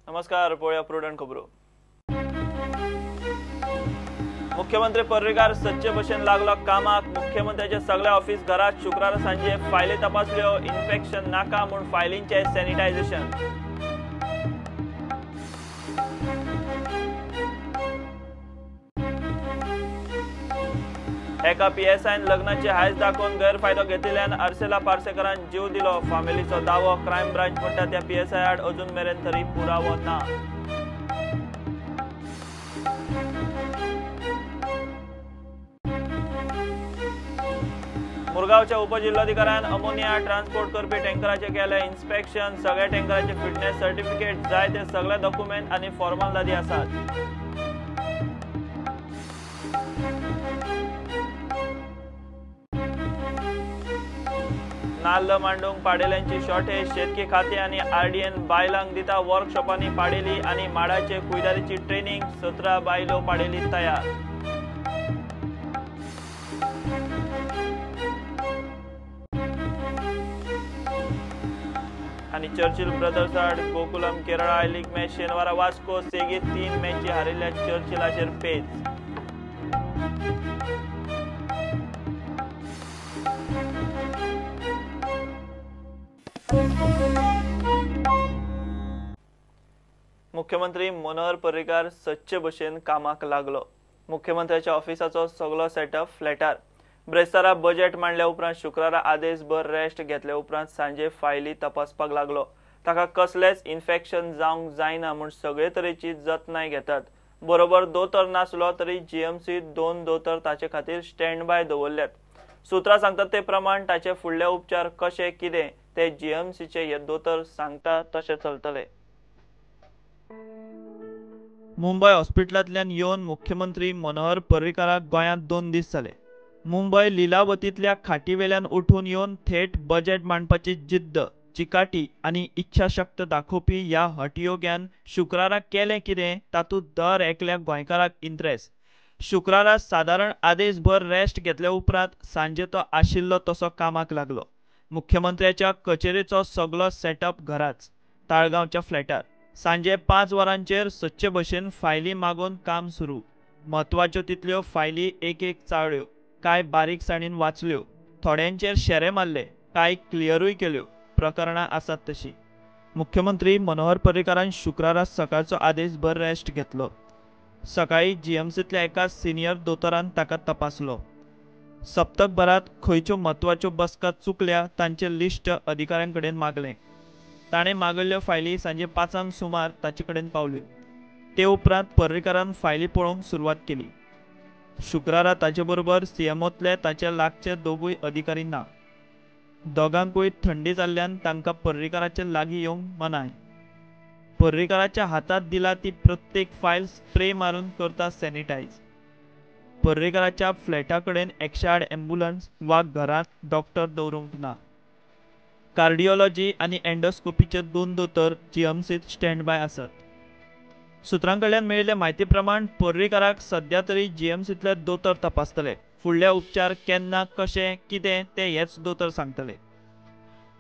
नमस्कार, पळोवया प्रुडंट खबरो। मुख्यमंत्री पर्रीकार सदचे भशेन लागलो कामाक। मुख्यमंत्र्याचे सगळे ऑफिस घरात शुक्रारा सांजे फायली तपासल्यो। इन्फेक्शन नाका म्हूण फायलींचे सॅनिटायझेशन। एका पीएसआयन लग्नाचे हायस दाखोवन गैरफायदो घेतिल्ल्यान आर्सेला पार्सेकरान जीव दिलो। फामिलीचो दावो, क्रायम ब्रांच म्हणटा त्या पीएसआय आड अजून मेरेन तरी पुरावो ना। मुरगांवच्या उपजिल्होधिकाऱ्यान अमोनिया ट्रान्सपोर्ट करपी टँकराचे केले इन्स्पेक्शन। सगळ्या टँकराचे फिटनेस सर्टिफिकेट जाय ते सगळे डॉक्युमेंट आनी फॉर्मालदादी आसात। नाल्ल मांडूंक पाडेल्यांची शॉर्टेज। शेतकी खाते आनी आरडीएन बायलांक दिता वर्कशॉपांनी पाडेली आनी माडाचे कुयदारीची ट्रेनिंग। 17 बायलो पाडेली तयार। आनी चर्चिल ब्रदर्स आड Gokulam Kerala I league match शेनवारा वास्को। सेगीत 3 मॅची हारिल्ल्या चर्चिलाचेर पेच। मुख्यमंत्री मनोहर पर्रीकार सदचे भशेन कामाक लागलो। मुख्यमंत्र्याच्या ऑफिसाचो सगलो सेटअप फ्लॅटार। ब्रेस्तारा बजेट मांडल्या उपरांत शुक्रारा आदेशभर रेस्ट घेतल्या उपरांत सांजे फायली तपासपाक लागलो। ताका कसलेंच इन्फेक्शन जावंक जायना म्हूण सगळे तरेची जतनाय घेतात। बरोबर दोतोर नासलो तरी जीएमसी 2 दोतोर ताचे खातीर स्टँड बाय दवरल्यात। सुत्रां सांगतात ते प्रमाण ताचे फुडले उपचार कशे कितें ते जीएमसीचे हे दोतोर सांगता तशें चलतले। मुंबय हॉस्पिटलांतल्यान येवन मुख्यमंत्री मनोहर पर्रीकाराक गोंयांत 2 दीस जाले। मुंबय लिलावतींतल्या खाटीवेल्यान उठून येवन थेट बजेट मांडपाची जिद्द, चिकाटी आनी इच्छाशक्त दाखोवपी ह्या हटयोग्यान शुक्रारा केलें कितें तातूंत दर एकल्या गोंयकाराक इंट्रेस्ट। शुक्रारा सादारण आदेशभर रेस्ट घेतल्या उपरांत सांजे तो आशिल्लो तसो कामाक लागलो। मुख्यमंत्र्याच्या कचेरेचो सगलो सेटअप घराच, ताळगांवच्या फ्लॅटार। सांजे 5 वरांचेर सदचे भशेन फायली मागोवन काम सुरू। म्हत्वाच्यो तितल्यो फायली एक एक चाळ्ळ्यो, कांय बारीकसाणीन वाचल्यो, थोड्यांचेर शेरे मारले, कांय क्लियरूय केल्यो। प्रकरणां आसात तशी। मुख्यमंत्री मनोहर पर्रीकारान शुक्रारा सकाळचो आदेशभर रेस्ट घेतलो। सकाळी जीएमसींतल्या एका सिनियर दोतोरान ताका तपासलो। सप्तकभरांत खंयच्यो म्हत्वाच्यो बसका चुकल्या तांचें लिस्ट अधिकाऱ्यां कडेन मागलें। ताणें मागयल्ल्यो फायली सांजे 5 सुमार ताचे कडेन पावल्यो। ते उपरांत पर्रीकारान फायली पळोवंक सुरवात केली। शुक्रारा ताचे बरोबर सीएमओतले ताचे लागचे 2 अधिकारी ना। दोगांकूय थंडी जाल्ल्यान तांकां पर्रीकाराचे लागीं येवंक मनाय। पर्रीकाराच्या हातांत दिला ती प्रत्येक फायल स्प्रे मारून करता सॅनिटायज। पर्रीकाराच्या फ्लॅटा कडेन 108 ॲम्ब्युलन्स वा घरांत डॉक्टर दवरूंक ना। कार्डिओलॉजी आनी एंडोस्कोपीचे 2 दोतोर जीएमसींत स्टँड बाय आसात। सुत्रां कडल्यान मेळिल्ले म्हायती प्रमाण पर्रीकाराक सद्या तरी जीएमसींतले दोतोर तपासतले। फुडले उपचार केन्ना कशें कितें ते हेच दोतोर सांगतले।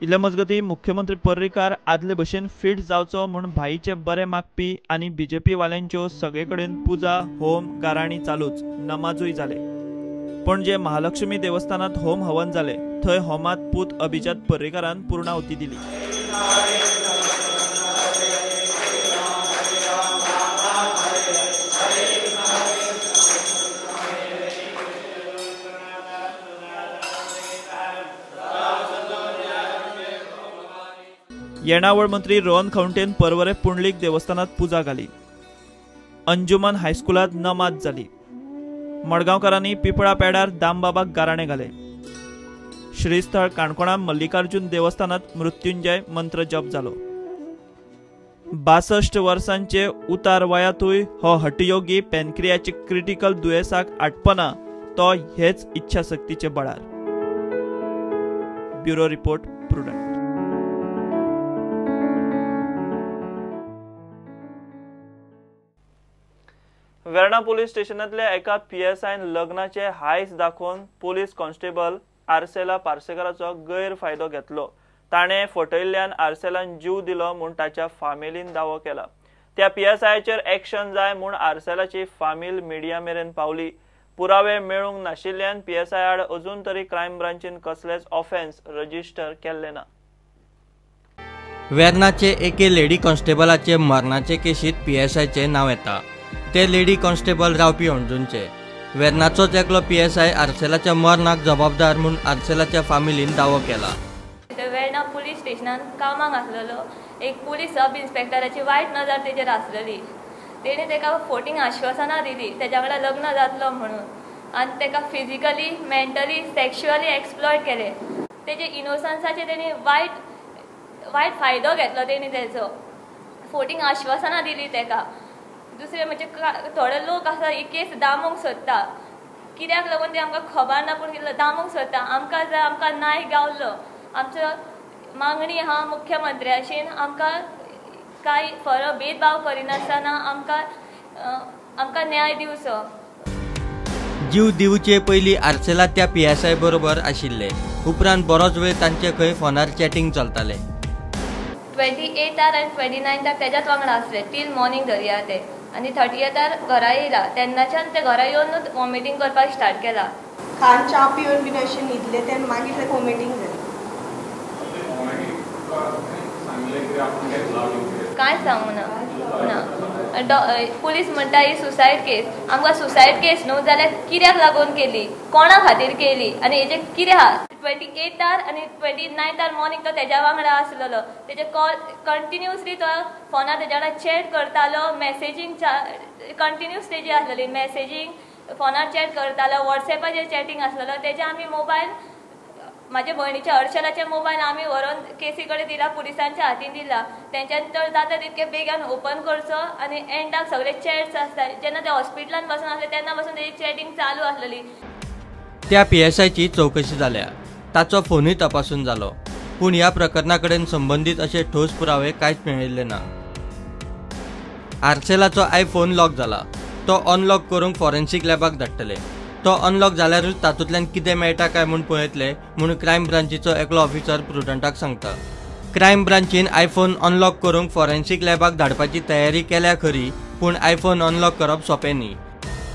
इतले मजगतीं मुख्यमंत्री पर्रीकार आदले भशेन फिट जावचो म्हूण भाईचे बरे मागपी आनी बीजेपी वाल्यांच्यो सगळे कडेन पुजा, होम, गाराणी चालूच, नमाजूय जाले। पणजे महालक्ष्मी देवस्थानात होम हवन जाले। थंय होमात पूत अभिजात पर्रीकारान पूर्णाहुती दिली। येणावळ मंत्री रोहन खवंटेन परवरे पुंडलीक देवस्थानात पुजा घाली। अंजुमन हायस्कुलात नमाज जाली। मडगांवकारांनी पिपळा पेडार दामबाबाक गाराणे घाले। श्रीस्थळ काणकोणा मल्लिकार्जुन देवस्थानात मृत्युंजय मंत्र जप जालो। 62 वर्सांचे उतार वयातूय हो हटयोगी पॅनक्रियाचे क्रिटिकल दुयेंसाक आटपना तो हेच इच्छाशक्तीचे बळार। Bureau report, Prudent. Verna police स्टेशनांतल्या एका पीएसआयन लग्नाचे हायस दाखोवन पोलीस कॉन्स्टेबल आर्सेला पार्सेकाराचो गैरफायदो घेतलो। ताणें फटयल्ल्यान आर्सेलान जीव दिलो म्हूण ताच्या फामिलीन दावो केला। त्या पीएसआयचेर एक्शन जाय म्हूण आर्सेलाची फामील मिडिया मेरेन पावली. पुरावे मेळूंक नाशिल्ल्यान पीएसआय आड अजून तरी क्रायम ब्रांचीन कसलेच ऑफेन्स रजिस्टर केल्ले ना. वेर्नाचे एके लेडी कॉन्स्टेबलाचे मरणाचे केशीत पीएसआयचे नांव येता. ते लेडी कॉन्स्टेबल रावपी अंजुनचे. वेर्नाचोच एकलो पीएसआय आर्सेलाच्या मरणाक जबाबदार म्हूण आर्सेलाच्या फामिलीन दावो केला. वेर्णा पुलीस स्टेशनान कामाक आसलेलो एक पुलीस सब इन्स्पेक्टराची वायट नजर तेजेर आसलेली. तेणी तेका फोटींग आश्वासनां दिली तेज्या वांगडा लग्न जातलो म्हणून आनी तेका फिजिकली, मेंटली, सेक्शुअली एक्सप्लॉयट केले. तेजे इनोसन्साचे तेणी वायट वायट फायदो घेतलो. तेणी तेजो फोटींग आश्वासनां दिली तेका. दुसरें म्हणजे थोडे लोक आसा ही केस दामूंक सोदता, कित्याक लागून ते आमकां खबर ना, पूण दामूंक सोदता. आमकां जाय, आमकां न्याय गावलो. आमचो मागणी आहा मुख्यमंत्र्याशीन आमकां कांय फरक भेदभाव करिनासतना आमकां आमकां न्याय दिवचो. जीव दिवचे पयलीं आर्सेला त्या पीएसआय बरोबर आशिल्ले. उपरांत बरोच वेळ तांचे खंय फोनार चॅटिंग चलताले. 28 आनी 29 तेज्याच वांगडा आसले टील मॉर्निंग धरया ते, आनी 30 घरा येयला. तेन्नाच्यान ते घरा येवनूच वॉमिटींग करपाक स्टार्ट केला. खान च्या पिवन बीन अशें न्हिदले ते मागीर ते वॉमिटींग जालें. कांय सांगू ना ना. पुलीस म्हणटा ही सुसायड केस. आमकां सुसायड केस न्हू जाल्यार कित्याक लागून केली, कोणा खातीर केली आनी हेजें कितें आहा. 28 आनी 29 मॉर्निंग तो तेज्या वांगडा आसलेलो. तेजे कॉल कंटिन्युअसली तो फोनार तेज्या वांगडा चॅट करतालो, मॅसेजींग कंटिन्युअस तेजी आसलेली, मॅसेजींग फोनार चॅट करतालो, वॉट्सएपाचेर चॅटींग आसलेलो. तेजे आमी मोबायल म्हाजे भयणीच्या हर्षलाचे मोबायल आमी व्हरोन केसी कडेन दिला, पुलिसांच्या हातीन दिला. तेंच्यान तर जाता तितके बेगान ओपन करचो आनी एंडाक सगळे चॅट्स आसता. जेन्ना ते हॉस्पिटलान बसून आसले तेन्ना बसून तेजी चॅटींग चालू आसलेली. त्या पीएसआयची चवकशी जाल्या, ताचो फोनूय तपासून जालो, पूण ह्या प्रकरणा कडेन संबंदीत अशे ठोस पुरावे कांयच मेळिल्ले ना. आर्सेलाचो आयफोन लॉक जाला, तो अनलॉक करूंक फॉरेन्सिक लॅबाक धाडटले. तो अनलॉक जाल्यारूच तातूंतल्यान कितें मेळटा काय म्हूण पळयतले म्हूण क्रायम ब्रांचीचो एकलो ऑफिसर प्रुडंटाक सांगता. क्रायम ब्रांचीन आयफोन अनलॉक करूंक फॉरेन्सिक लॅबाक धाडपाची तयारी केल्या खरी, पूण आयफोन अनलॉक करप सोंपें न्ही.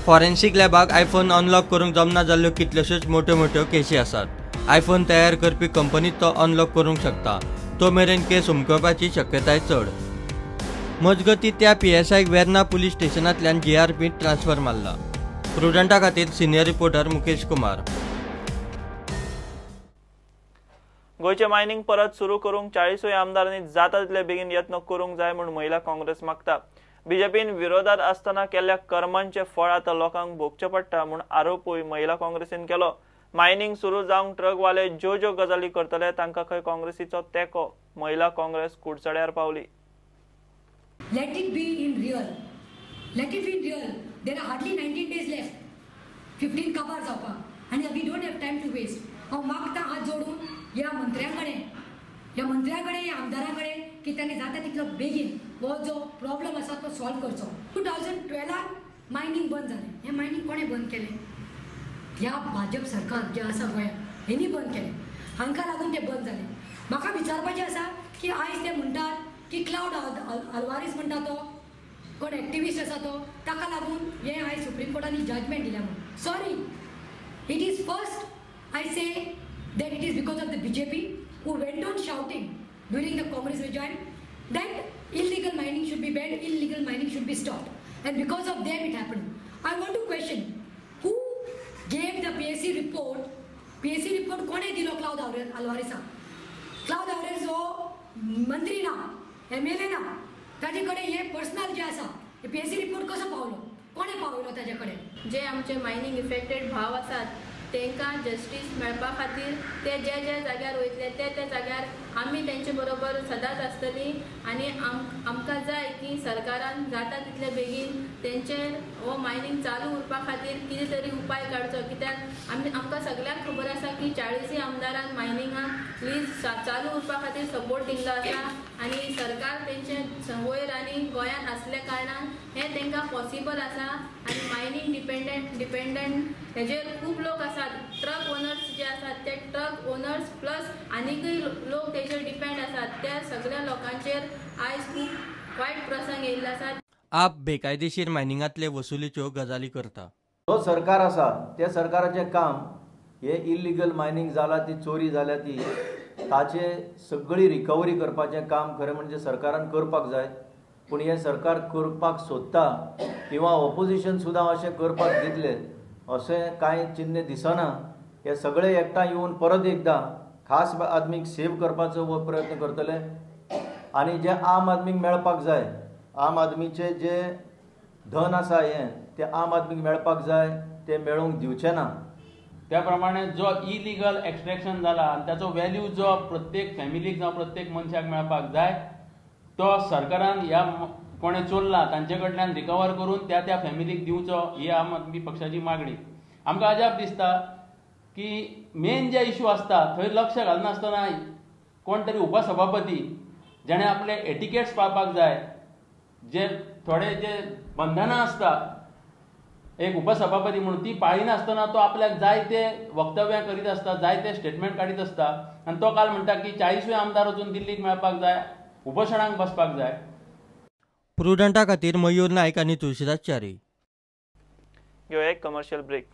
फॉरेन्सिक लॅबाक आयफोन अनलॉक करूंक जमना जाल्ल्यो कितल्योश्योच मोट्यो मोट्यो केशी आसात. आयफोन तयार करपी कंपनी तो अनलॉक करूंक शकता, तो मेरेन केस हुमकळपाची शक्यताय चड. मजगतीं त्या पीएसआयक वेर्ना पुलीस स्टेशनांतल्यान जीआरपींत ट्रान्सफर मारला. प्रुडंटा खातीर सिनियर रिपोर्टर मुकेश कुमार. गोंयचें मायनिंग परत सुरू करूंक 40 आमदारांनी जाता तितले बेगीन यत्न करूंक जाय म्हूण महिला काँग्रेस मागता. बीजेपीन विरोधात आसतना केल्ल्या कर्मांचें फळ आतां लोकांक भोगचें पडटा म्हूण आरोपूय महिला काँग्रेसीन केलो. मायनिंग सुरू जावंक ट्रकवाले ज्यो ज्यो गजाली करतले तांकां खंय काँग्रेसीचो तेंको. महिला काँग्रेस कुडचड्यार पावली. Let it be in real. Let it be in real. There are hardly 19 days left. 15 काबार जावपाक आनी we don't have time to waste. हांव मागता हात जोडून ह्या मंत्र्यां कडेन, ह्या मंत्र्यां कडेन, ह्या आमदारां कडेन की तांणी जाता तितलो बेगीन हो जो प्रॉब्लम आसा तो सॉल्व करचो. 2012 मायनींग बंद जालें. हें मायनींग कोणें बंद केलें? ह्या भाजप सरकार जें आसा गोंयांत हेणी बंद केलें. हांकां लागून तें बंद जालें. म्हाका विचारपाचें आसा की आयज ते म्हणटात की क्लावड अल्वारीस म्हणटा तो कोण एक्टिविस्ट आसा तो, ताका लागून हें आयज सुप्रीम कोर्टान जजमेंट दिल्या म्हणून. Sorry, it is first I say that it is because of the BJP who went on shouting during the Congress regime that illegal mining should be banned, illegal mining should be stopped, and because of them it happened. I want to question who gave the PAC report. PAC report कोणे दिलो? Cloud अल्वारीसाक. Cloud Alvares हो मंत्री ना, MLA ना, ताजे कडेन हे personal जे आसा पीएसी रिपोर्ट कसो पावलो, कोणे पावयलो ताजे कडेन? जे आमचे मायनींग इफेक्टेड भाव आसात तांकां जस्टीस मेळपा खातीर ते जे जे जाग्यार वयतले ते ते जाग्यार आमी तेंचे बरोबर सदांच आसतली आनी आमकां जाय की सरकारान जाता तितले बेगीन तेंचेर हो मायनींग चालू उरपा खातीर कितें तरी उपाय काडचो. कित्याक आमी आमकां सगळ्यांक खबर आसा की 40 आमदारान मायनिंगाक लीज चालू उरपा खातीर सपोर्ट दिल्लो आसा आनी सरकार तेंचे वयर आनी गोंयांत आसल्या कारणान हें तांकां पॉसिबल आसा. आनी मायनींग डिपेंडंट हेजेर खूब लोक आसात, ट्रक ओनर्स जे आसात ते ट्रक ओनर्स प्लस आनीकय लोक तेजेर डिपेंड आसात. त्या सगळ्या लोकांचेर आयज खूब वायट प्रसंग येयल्लो आसा. आप बेकायदेशीर मायनिंगांतले वसुलीच्यो गजाली करता. जो सरकार आसा त्या सरकाराचें काम हे इलिगल मायनींग जाला ती चोरी जाल्या ती ताचे सगळी रिकवरी करपाचें काम खरें म्हणजे सरकारान करपाक जाय. पूण हें सरकार करपाक सोदता किंवा ऑपोजिशन सुद्दां अशें करपाक दितले अशें कांय चिन्ह दिसना. हे सगळे एकठांय येवन परत एकदां खास आदमीक सेव करपाचो हो प्रयत्न करतले आनी जे आम आदमीक मेळपाक जाय, आम आदमीचे जे धन आसा हें तें आम आदमीक मेळपाक जाय, तें मेळोवंक दिवचें ना. त्या प्रमाणे जो इलिगल एक्स्ट्रेक्शन जाला आनी ताचो वेल्यू जो प्रत्येक फॅमिलीक जावं प्रत्येक मनशाक मेळपाक जाय तो सरकारान ह्या कोणें चोरला तांचे कडल्यान रिकवर करून त्या त्या फॅमिलीक दिवचो ही आम आदमी पक्षाची मागणी. आमकां अजाप दिसता की मेन जे इशू आसता थंय लक्ष घालनासतना कोण तरी उपसभापती जेणे आपले एटिकेट्स पाळपाक जाय, जे थोडे जे बंधनां आसता एक उपसभापती म्हणून ती पाळिनासतना तो आपल्याक जाय ते वक्तव्यां करीत आसता, जाय ते स्टेटमेंट काडीत आसता आनी तो काल म्हणटा की 40वे आमदार वचून दिल्लीक मेळपाक जाय, उपोशणाक बसपाक जाय. प्रुडंटा खातीर मयूर नायक आनी तुळशीदास च्यारी. घेवया एक कमर्शियल ब्रेक.